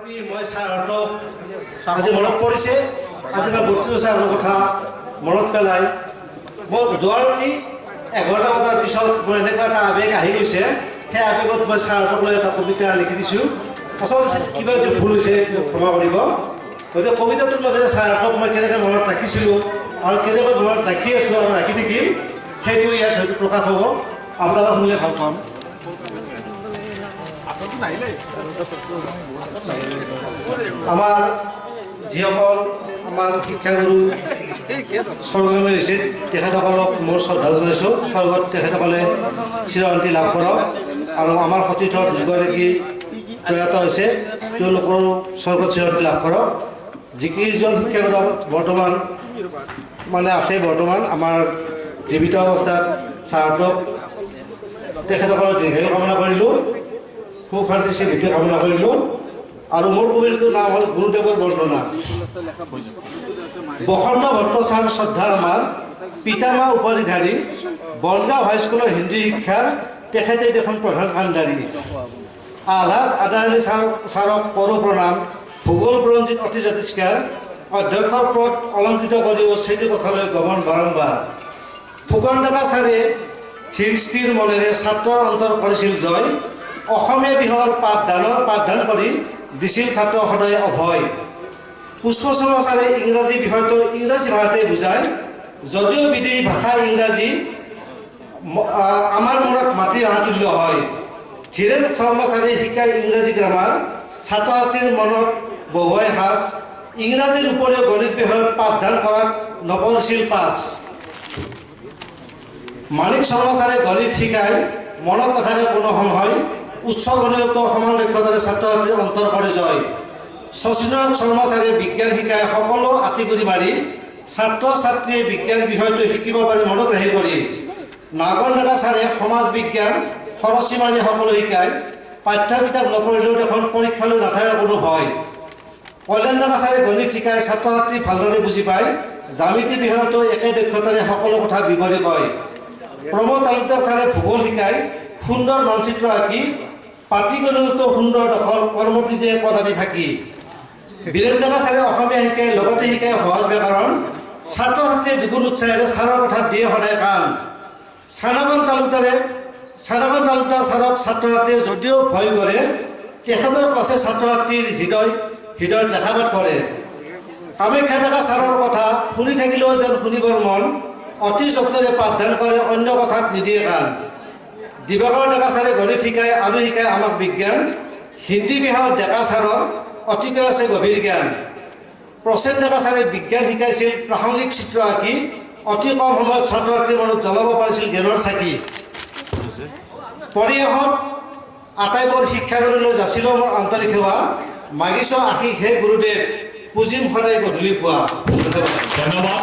মই ছাৰহঁতক আজি মনত পৰিছে। আজি মই 32 ছাৰৰ কথা মনত পেলাই মই যোৱা ৰাতি 11টা বজাৰ পিছত মোৰ এনেকুৱা এটা আৱেগ আহি গৈছে, সেই আৱেগত মই ছাৰহঁতক লৈ এটা কবিতা লিখি দিছোঁ। আচলতে কিবা যদি ভুল হৈছে মোক ক্ষমা কৰিব। গতিকে কবিতাটোৰ মাজেৰে ছাৰহঁতক মই কেনেকৈ মনত ৰাখিছিলোঁ আৰু কেনেকৈ মনত ৰাখি আছোঁ আৰু ৰাখি থাকিম, সেইটো ইয়াত হয়তো প্ৰকাশ হ'ব। আপোনালোকে শুনিলে ভাল পাম। আমাৰ যিসকল আমাৰ শিক্ষাগুৰু স্বৰ্গগামী হৈছে, তেখেতসকলক মোৰ শ্ৰদ্ধা জনাইছোঁ। স্বৰ্গত তেখেতসকলে চিৰশান্তি লাভ কৰক। আৰু আমাৰ সতীৰ্থ দুগৰাকী প্ৰয়াত হৈছে, তেওঁলোকৰো স্বৰ্গত চিৰশান্তি লাভ কৰক। যিকেইজন শিক্ষাগুৰু বৰ্তমান মানে আছে, বৰ্তমান আমাৰ জীৱিত অৱস্থাত ছাৰহঁতক তেখেতসকলৰ দীৰ্ঘায়ু কামনা কৰিলোঁ, সুখ শান্তি শ্ৰীবৃদ্ধি কামনা কৰিলোঁ। আৰু মোৰ কবিতাটোৰ নাম হ'ল গুৰুদেৱৰ বন্দনা। বসন্ত ভট্ট ছাৰ শ্ৰদ্ধাৰ আমাৰ পিতামা উপাধিধাৰী, বনগাঁও হাইস্কুলৰ হিন্দী শিক্ষাৰ তেখেতে দেখোন প্ৰধান কাণ্ডাৰী। আলহাজ আদাৰণী ছাৰক কৰোঁ প্ৰণাম, ভূগোল বুৰঞ্জীত অতি জাতিষ্কাৰ, অধ্যক্ষৰ পদ অলংকৃত কৰিও শ্ৰেণীকোঠালৈ গমন বাৰম্বাৰ। ফুকন ডেকা ছাৰে ধীৰ স্থিৰ মনেৰে ছাত্ৰৰ অন্তৰ কৰিছিল জয়, অসমীয়া বিষয়ৰ পাঠদান কৰি দিছিল ছাত্ৰ সদায় অভয়। পুষ্প শৰ্মা ছাৰে ইংৰাজী বিষয়টো ইংৰাজী ভাষাতে বুজায়, যদিও বিদেশী ভাষা ইংৰাজী আমাৰ মনত মাতৃভাষা তুল্য হয়। ধীৰেণ শৰ্মা ছাৰে শিকায় ইংৰাজী গ্ৰামাৰ, ছাত্ৰ ছাত্ৰীৰ মনত বহুৱাই সাজ, ইংৰাজীৰ উপৰিও গণিত বিষয়ত পাঠদান কৰাত নকৰিছিল পাছ। মানিক শৰ্মা ছাৰে গণিত শিকায়, মনত নাথাকে কোনো সংশয়, উচ্চ গণিততো সমান দক্ষতাৰে ছাত্ৰ ছাত্ৰীৰ অন্তৰ কৰে জয়। শশীনাথ শৰ্মা ছাৰে বিজ্ঞান শিকায় সকলো আঁতিগুৰি মাৰি, ছাত্ৰ ছাত্ৰীয়ে বিজ্ঞান বিষয়টো শিকিব পাৰে মনোগ্ৰাহী কৰি। নাগৰ ডেকা ছাৰে সমাজ বিজ্ঞান খৰচী মাৰি সকলো শিকায়, পাঠ্য কিতাপ নপঢ়িলেও দেখোন পৰীক্ষালৈ নাথাকে কোনো ভয়। কল্যাণ ডেকা ছাৰে গণিত শিকায়, ছাত্ৰ ছাত্ৰী ভালদৰে বুজি পায়, জ্যামিতি বিষয়টো একে দক্ষতাৰে সকলো কথা বিৱৰি কয়। প্ৰমোদ তালুকদাৰ ছাৰে ভূগোল শিকায়, সুন্দৰ মানচিত্ৰ আঁকি, পাটীগণিততো সুন্দৰ দখল, কৰ্মত নিদিয়ে কদাপি ফাঁকি। বীৰেণ ডেকা ছাৰে অসমীয়া শিকায়, লগতে শিকায় সহজ ব্যাকৰণ, ছাত্ৰ ছাত্ৰীয়ে দুগুণ উৎসাহেৰে ছাৰৰ কথাত দিয়ে সদায় কাণ। চানাবান তালুকদাৰ ছাৰক ছাত্ৰ ছাত্ৰীয়ে যদিও ভয় কৰে, তেখেতৰ ক্লাছে ছাত্ৰ ছাত্ৰীৰ হৃদয়ত ৰেখাপাত কৰে। কামাখ্যা ডেকা ছাৰৰ কথা শুনি থাকিলেও যেন শুনিবৰ মন, অতি যত্নেৰে পাঠদান কৰে, অন্য কথাত নিদিয়ে কাণ। দিবাকৰ ডেকা ছাৰে গণিত শিকায় আৰু শিকায় আমাক বিজ্ঞান, হিন্দী বিষয়ত ডেকা ছাৰৰ অতিকৈ আছে গভীৰ জ্ঞান। প্ৰসেন ডেকা ছাৰে বিজ্ঞান শিকাইছিল প্ৰাসংগিক চিত্ৰ আঁকি, অতি কম সময়ত ছাত্ৰ ছাত্ৰীৰ মনত জ্বলাব পাৰিছিল জ্ঞানৰ চাকি। পৰিশেষত আটাইবোৰ শিক্ষাগুৰুলৈ যাচিলোঁ মোৰ আন্তৰিক সেৱা, মাগিছোঁ আশীষ হে গুৰুদেৱ, পুজিম সদায় গধূলি পুৱা। ধন্যবাদ।